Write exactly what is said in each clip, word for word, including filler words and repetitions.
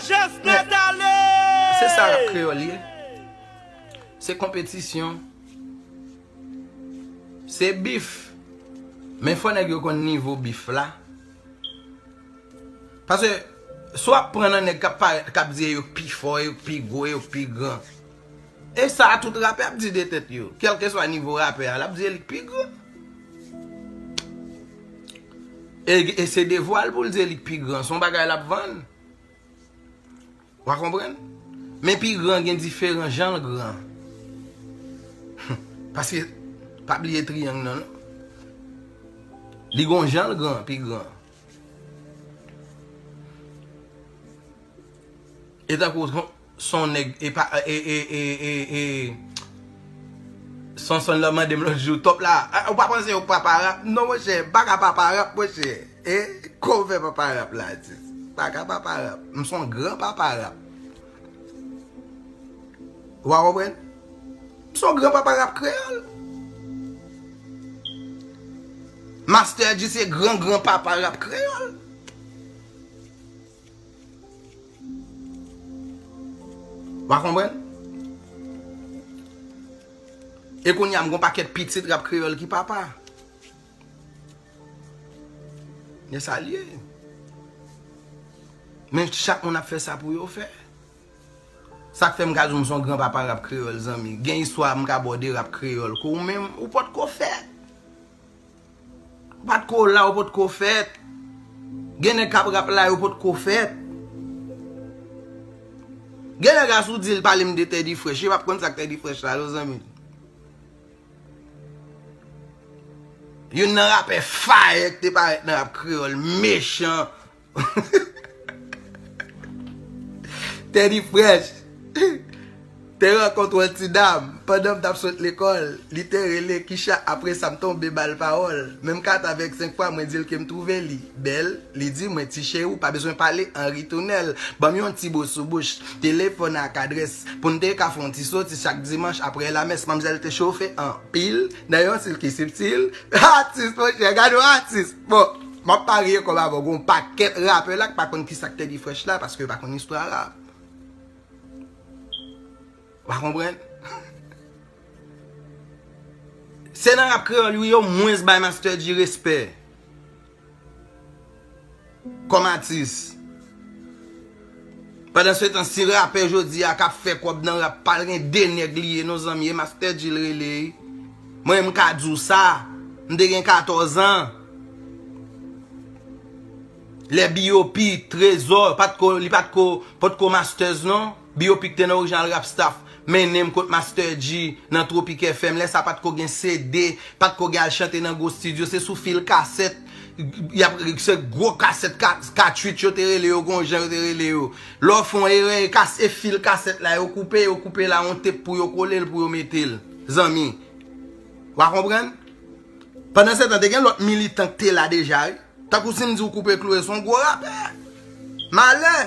Chestnut ale! Se sa rap kreyòl ye. Se konpetisyon. Se bif. Men fò nèg yo konn nivo bif la. Paske, si w ap pran nan nèg k ap parèt, k ap di yo k pi fò, yo k pi gwo, yo k pi gran. E sa a tout rapè ap di de tèt yo. Kèlkeswa nivo rapè a, l ap di li k pi gran. E, e se devwa l pou l di li k pi gran. Se yon bagay l ap vann. W a konprann? Men pi gran gen diferan jan l gran. Paske, pa bliye triyang nan, non. Li gon jan l gran, pi gran. E tankou son nèg, e pa, e, e, e, e, e, Sonson la mande m lòt jou, top la, a, ou pa panse ou papa rap? Non, monchè, m pa ka papa rap, monchè. E, kòman w fè papa rap la, atis? M pa ka papa rap. M son gran papa rap. Ou a konprann? M son gran papa rap kreyòl. Master G se gran gran papa rap kreyòl. W a konprann? E kounye a, m gon pakèt pitit rap kreyòl ki papa. E sa l ye. Men chak moun ap fè sa pou yo fè. Sa k fè m ka di w m son gran papa rap kreyòl, zanmi. Gen istwa m ka ba w de rap kreyòl ke w menm, ou potko fèt. Ou potko la, ou potko fèt. Gen nèg k ap rap la, yo potko fèt. Gen nèg a si w di l pale m de Teddy Fresh, yo p ap konn sa k Teddy Fresh la, non, zanmi. Youn nan rapè fayè ki te parèt nan rap kreyòl, mechan. Teddy Fresh te rankontre yon ti dam pandan m t ap sot lekòl. Li te rele Kisha, apre sa m tonbe ba l pawòl. Men m ka t avèk senk fwa, mwen di l ke m twouve li bèl. Li di mwen, "Ti cheri, ou pa bezwen pale, Henri Tounel. Ban m yon ti bo sou bouch." Telefòn ak adrès pou n te ka fè yon ti soti chak dimanch apre lamès. Manmzèl te chofe anpil nan yon stil ki sibtil. Atis, monchè, gade yon atis. Bon, m ap parye kòm avè w. Gon pakèt rapè la k pa konn kisa k Teddy Fresh la, paske yo pa konn istwa rap. W a konprann? Se nan rap kreyòl, wi, yo mwens bay Master G respè kòm atis. Pandan se tan, si rapè jodi a k ap fè kòb nan rap, pa gen de nèg li ye, non, zanmi, e Master G l rele. Mwen, m ka di w sa, m te gen katòz an. Lè B O P, Trezò, pa t ko, li pa t ko, pa t ko Masters, non. B O P ki te nan orijinal Rap Staff, mennen m kot Master G nan Tropic F M. Lè sa pa t ko gen C D, pa t ko gen al chante nan gwo estidyo, se sou fil kasèt, y ap, se gwo kasèt ka-, katwich yo te rele yo, gon jan yo te rele yo. Lè w fè yon erè, e kas-, e fil kasèt la, yo koupe, yo koupe la, yon tep pou yo kole l, pou yo mete l. Zanmi, w a konprann? Pandan se tan, te gen lòt militan ki te la deja, wi. Tankou si m di w Koupe Kloe se yon gwo rapè. Malè.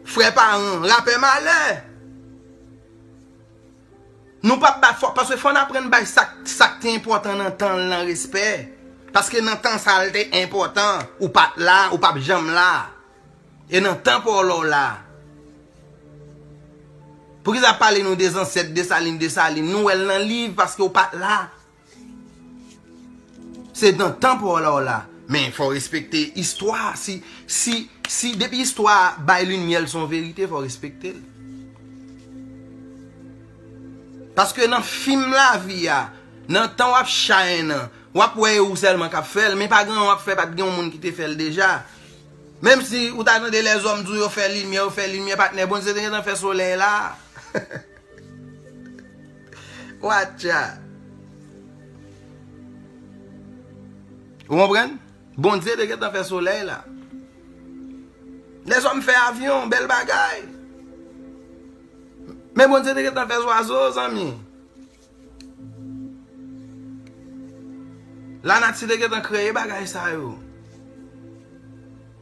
Frè Paran, rapè malè. Nou p ap bat fò, paske fò n aprann bay sa k, sa k te enpòtan nan tan l lan respè. Paske nan tan sa l te enpòtan, ou pa t la, ou p ap janm la. E nan tan pa w la w la. Poukisa ap pale nou de zansèt Desalin, Desalin? Nou wè l nan liv paske w pa t la. Se nan tan pa w la w la. Men fò w respekte istwa. Si, si, si, depi istwa bay limyè l, se yon verite, fò w respekte l. Paske nan fim lavi a, nan tan w ap shine an, w ap wè e ou sèlman k ap fè l, men pa gen yon w ap fè, pa t gen yon moun ki te fè l deja. Menm si ou ta tande lèzòm di w yo fè limyè, yo fè limyè, patnè, Bondye te gentan fè solèy la. Watcha. Ou konprann? Bondye te gentan fè solèy la. Lèzòm fè avyon, bèl bagay. Men Bondye te gentan fè zwazo, zanmi. Lanati te gentan kreye bagay sa yo.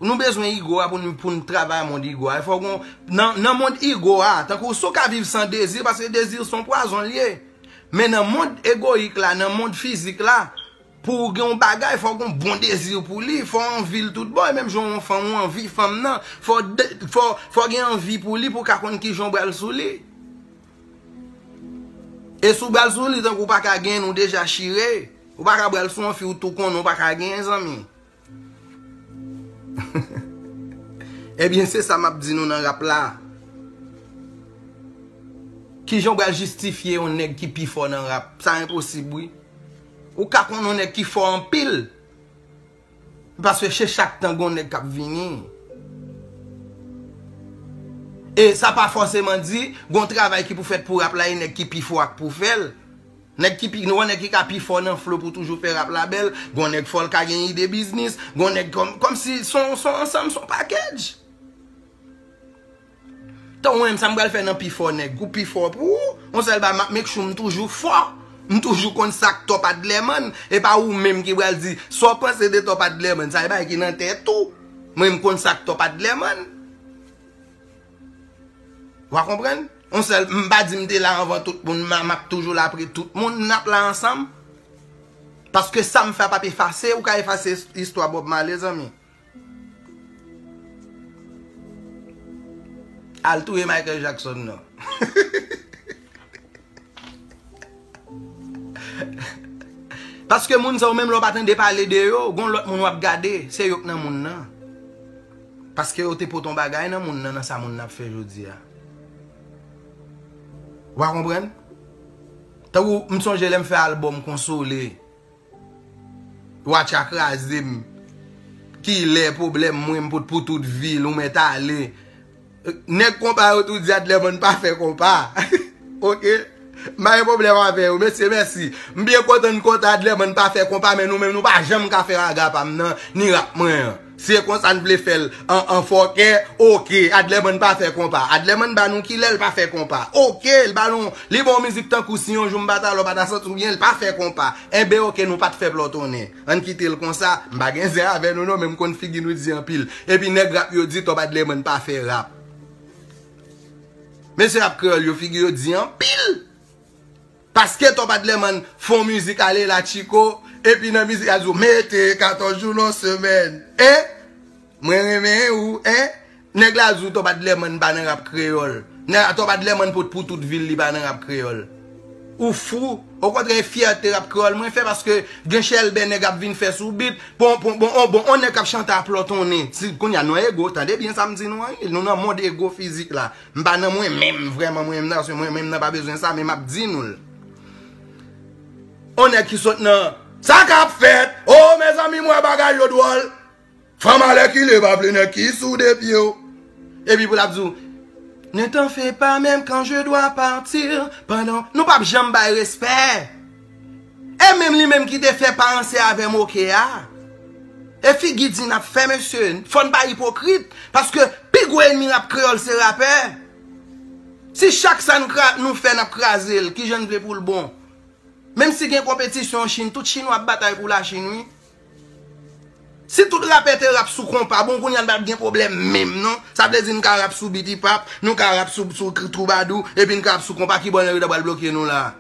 Nou bezwen ego a pou n, pou n travay mond ego a. Fò gon, nan, nan mond ego a, tankou si w ka viv san dezi, paske dezi se yon pwazon l ye. Men nan mond egoyik la, nan mond fizik la, Pou w gen yon bagay, fò w gen yon bon dezi pou li, fò w anvi l tout bon, e menm jan yon fanm ou anvi fanm nan, fò w de- fò, fò w gen anvi pou li pou w ka konn kijan w pral sou li. E si w pral sou li, tankou w pa ka genyen, ou deja chire. Ou pa ka pral sou yon fi ou tou konnen, ou pa ka genyen, zanmi. Ebyen, se sa m ap di nou nan rap la. Kijan w pral jistifye yon nèg ki pi fò nan rap? Sa enposib, wi. Ou ka konn yon nèg ki fò anpil. Paske se chak tan gon nèg k ap vini. E sa pa fòseman di gon travay ki pou fèt pou rap la, e nèg ki pi fò a k pou fè l. Nèg ki pi, gon nèg ki ka pi fò nan flow pou toujou fè rap la bèl, gon nèg fò l ka gen ide biznis, gon nèg kòm, kòmsi son, son ansanm, son package. Tan ou menm, sa m pral fè nan pi fò nèg? Ou pi fò pou ou? Yon sèl ba m ap make sure m toujou fò. M toujou konn sa k top Adlerman. E pa ou menm ki pral di sa w panse de top Adlerman. Sa e bagay ki nan tèt ou. Mwen, m konn sa k top Adlerman. Ou a konprann? Yon sèl, m pa di m te la anvan tout moun, m a- m ap toujou la apre tout moun, n ap la ansanm. Paske sa m fè a p ap efase, ou ka efase istwa Bob Marley, zanmi. Al touye Michael Jackson, non. Paske moun sa yo menm lè w pa tande pale de yo, gon lòt moun w ap gade, se yo k nan moun nan. Paske yo te pote yon bagay nan moun nan, nan sa moun nan ap fè jodi a. Ou a konprann? Tankou m sonje lè m fè albòm Konsole. Watch a kraze m. Kilè pwoblèm mwen m pot pou tout vi l, ou mèt ale. Nèg konpa yo tou di Adlerman pa fè konpa. Oke? M pa gen pwoblèm avè yo. Mesye, mèsi. M byen kontan n kontan Adlerman pa fè konpa, men nou menm nou pa janm ka fè raga pa m nan, ni rap mwen an. Si e konsa n vle fè l an, an fòkè, oke, Adlerman pa fè konpa. Adlerman ba nou kilè l pa fè konpa. Oke, l ba nou, li ba w mizik tankou si yon jou m pa ta la w pa ta santi w byen, l pa fè konpa. Enben oke, nou pa t fè plòtonnen. Ann kite l konsa, m pa gen zen avè nou non, men m konn figi nou di anpil. Epi nèg rap yo di Top Adlerman pa fè rap. Mesye rap kreyòl yo figi yo di anpil. Paske Top Adlerman fè yon mizik ale la Tchiko, epi nan mizik la di w mete katòz jou nan semèn. En? Mwen renmen ou, en? Nèg la di w Top Adlerman pa nan rap kreyòl. Nèg Top Adlerman pot pou tout vi l li pa nan rap kreyòl. Ou fou? Okontrè, e fyète rap kreyòl mwen fè paske gen chèlbè nèg ap vin fè sou bit. Bon, bon, bon, on, bon, on nèg k ap chante a plòtonnen. Si, kounye a, nou ego, tande byen sa m di nou an, nou nan mond ego fizik la. M pa nan mwen menm, vrèman mwen menm nan, paske mwen menm nan pa bezwen sa, men m ap di nou l. On nèg ki sot nan, sa k ap fèt? O, mezanmi, m wè bagay yo dwòl. Fanm alèkile pa vle nèg ki sou de pye w. Epi pou l ap di w, ne t'en fais pas, même quand je dois partir, pandan nou p ap janm bay respè. E menm li menm ki te fè pa ranse avè m oke a. E figi di n ap fè, mesye, fò n pa ipokrit, paske pi gwo ènmi rap kreyòl se rapè. Si chak sa n kra- nou fè n ap kraze l, kijan n vle pou l bon? Menm si gen konpetisyon an Chin, tout chinwa ap batay pou Lachin, wi. Si tout rapè te rap sou konpa, bon, kounye a n pa t gen pwoblèm menm, non. Sa vle di n ka rap sou beat hip hop, nou ka rap sou, sou twoubadou, epi n ka rap sou konpa, ki bò Henri ta pral bloke nou la?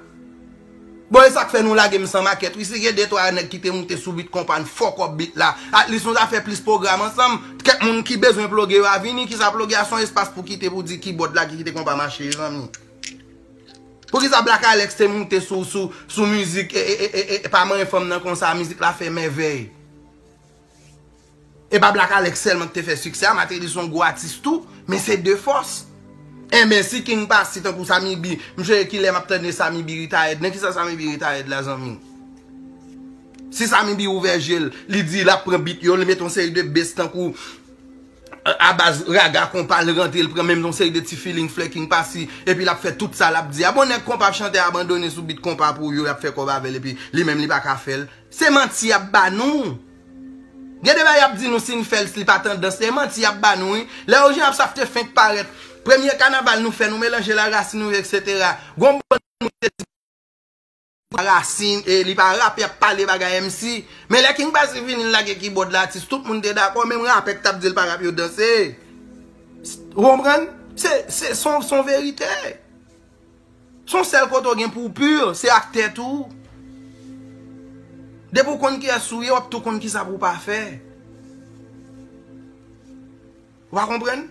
Bon, e sa k fè nou lage m san makèt, wi. Si gen de twa nèg ki te moute sou beat konpa, n fuck up beat la. At least nou ta fè plis pwogram ansanm. Kèk moun ki bezwen ploge yo a vini, kisa ploge a se yon espas pou kite pou di kibòd la ki kite konpa mache, zanmi. Poukisa Black Alex te moute sou, sou, sou mizik, e, e, e, e, e pa manyen fanm nan konsa, mizik la fè mèvèy? E pa Black Alex sèlman ki te fè siksè a, Matelly se yon gwo atis tou, men se de fòs. Enben, si King Passy tankou Sammy B, m sonje kilè m ap tande Sammy B retired, nan kisa Sammy B retired la, zanmi? Si Sammy B ouvè je l, li di l ap pran beat yo, li mete yon seri de bass tankou a baz raga konpa, l rantre, l pran menm yon seri de ti feeling flè King Passy, epi l ap fè tout sa l ap di a. Bon, nèg konpa ap chante abandone sou beat konpa pou yo, y ap fè kòb avè l, epi li menm li pa ka fè l. Se manti y ap ba nou. Gen de bagay y ap di nou si n fè l, si li pa tandans, se manti y ap ba nou, wi. Lè Eugène Absaf te fenk parèt, premye kanaval nou fè, nou melanje Larasin, nou, etsetera. Gon bann moun te di Larasin, e li pa rap, y ap pale bagay M C. Men lè King Passy vini, l lage kibòd la, atis, tout moun te dakò, menm rapè k t ap di l pa rap, yo danse. Ou konprann? Se, se, se yon, se yon verite. Se yon sèl kote w gen pou w pur, se ak tèt ou. Depi w konn kiyès ou ye, w ap tou konn kisa pou w pa fè. Ou pa konprann?